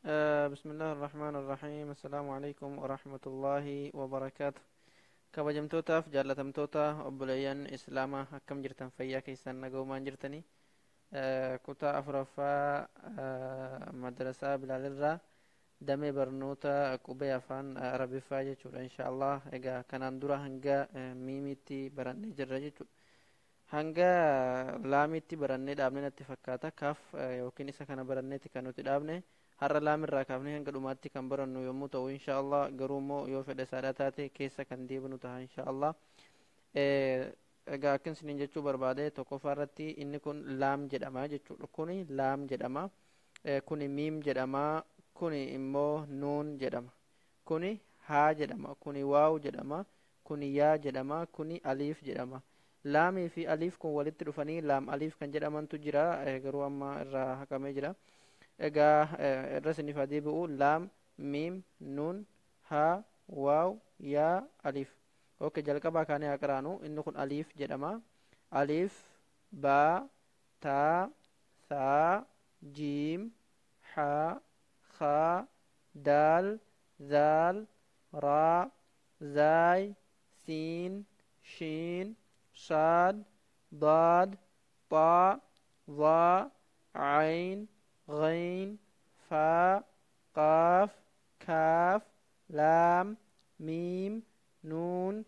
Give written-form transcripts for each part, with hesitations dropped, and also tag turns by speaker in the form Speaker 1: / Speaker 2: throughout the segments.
Speaker 1: بسم الله الرحمن الرحيم. السلام عليكم ورحمة الله وبركاته. Kabajamtootaaf jaallatamtoota obboleeyyan Islaamaa, akkam jirtan? Fayyaa keessan, nagaumaan jirtanii? Kutaa afuraffaa madrasaa Bilaalirraa, damee barnoota qubee afaan Arabiffaa jechuudha, insha Allah. Egaa kanaan dura hanga miimitti barannee jirra jechuudha. Hanga laamitti barannee dhaabne natti fakkaata. Kaaf yookiin isa kana baranneeti kan nuti dhaabne. Har'a laamirraa kaafnee hanga dhumaatti kan barannu yommuu ta'u, insha Allah. Garuu immoo yoo fedha isaadhaa taate keessa kan deebinu ta'a, insha Allah. Egaa akkan isiniin jechuu barbaade, tokkoffaa irratti inni kun laam jedhama jechuudha. Kuni laam jedhama, kuni miim jedhama, kuni immoo nuun jedhama, kuni haa jedhama, kuni waaw jedhama, kuni yaa jedhama, kuni aliif jedhama. Laamii fi aliif kun walitti dhufanii laam aliif kan jedhamantu jira, garuu amma irraa haqamee jira. Egaa irra isiniif haa deebi'u: laam, miim, nuun, haa, waaw, yaa, aliif. Okay, jalqabaa kaanee haa qaraanu. Inni kun aliif jedhama. Aliif, baa, taa, saa, jiim, haa, khaa, daal, zaal, raa, zaay, siin, shiin, saad, daad, xaa, ظaa, عين، غين، فاء، قاف، كاف، لام، ميم، نون،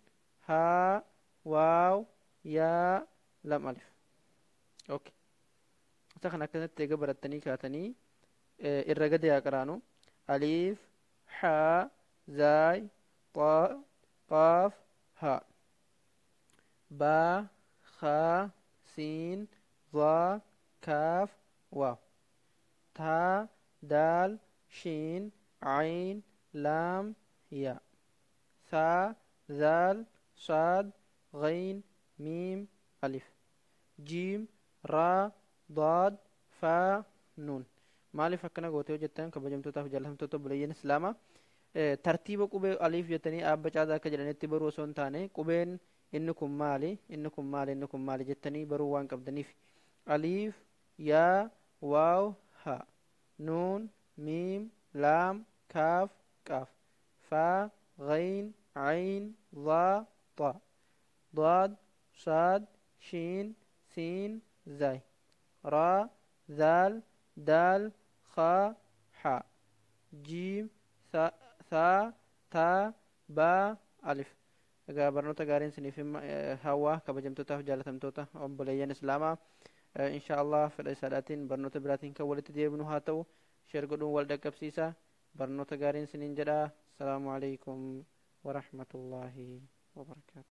Speaker 1: ها، واو، يا، لام، ألف. Okay, isa kana akkanatti eega barattanii kaatanii, irra gadi haa qaraanu. Aliif, haa, zaay, xaa, qaaf, haa, baa, khaa, siin, ظaa, kaaf, waaw, taa, daal, shiin, عين، لام، ياء، ثا، ذال، صاد، غين، ميم، ألف، جيم، را، ضاد، فا، نون. Maaliif akkana gootee hojjettan? Kabajamtootaaf jaallatamtoota obboleeyyan Islaamaa, tartiiba qubee aliif jettanii aabba caadaa akka jedhanitti baruu osoo hin taane, qubeen inni kun maali, inni kun maali, inni kun maali jettanii baruu waan qabdaniif. Aliif, yaa, waaw, ha, nuun, miim, laam, kaaf, qaaf, faa, غين، عين، ظا، طا، ضاد، صاد، شين، سين، زاي، را، ذال، دال، خا، حا، جيم، ثا، تا، با، ألف. Egaa barnoota gaariin isiniif hawaa, kabajamtootaaf jaalatamtoota obboleeyyan Islaamaa. Insha Allah fedha isaadhaatiin barnoota biraatiin kan walitti deebinu haa ta'u. Share godhuun wal dhaqqabsiisa. Barnoota gaariin isiniin jedha. Asalaamu alaikum warahmatullaahi wabarakaatu.